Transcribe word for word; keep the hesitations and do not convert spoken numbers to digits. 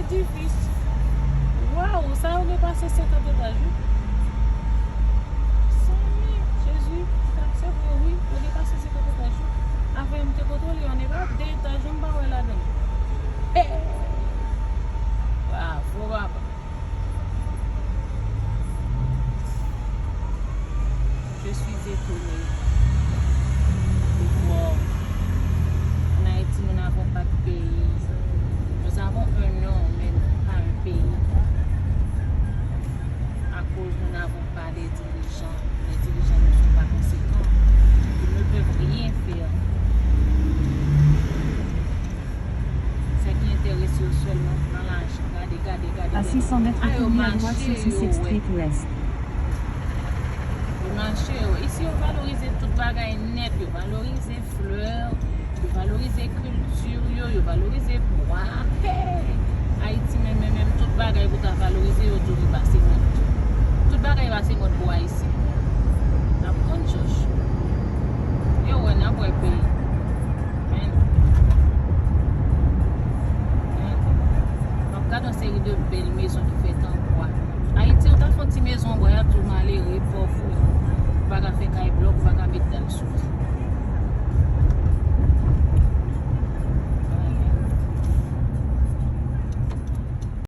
Difis. Waw, sa yo gen pase senkant etaj, wi. Sanmi, Jezi, se vre, wi, yo gen pase senkant etaj, wi. Afè m te kontwole, yo ne pa de etaj, m pa wè ladan. Hey! Bravo, papa. Je suis étonnée de voir. En Haïti, nous n'avons pas de pays. Nous avons un nom, mais pas un pays. À cause nous n'avons pas des dirigeants. Les dirigeants ne sont pas conséquents. Ils ne peuvent rien faire. Sa ki enterese yo sèlman nan lajan. Gade, gade, gade, gade. À six cents mètres, tournez à droite sur Sunset Street West. Yo mache, yo. Isi, yo valorize tout bagay nèt. Yo valorize flè, yo valorize kilti yo, yo valorize bwa. Hey! Ayiti, menm, menm, menm, tout bagay pou ta valorize, yo toujou pase mòd. Tout bagay pase mòd pou Ayisyen. N ap konn chòch. Yo wè, n ap wè peyi. Men, men, w ap gade yon seri de bèl mezon ki fèt an bwa. Ayiti, ou ta fè yon ti mezon an bwa, y ap di w malere, pòv, wi. Ou pa ka fè kay blòk, ou pa ka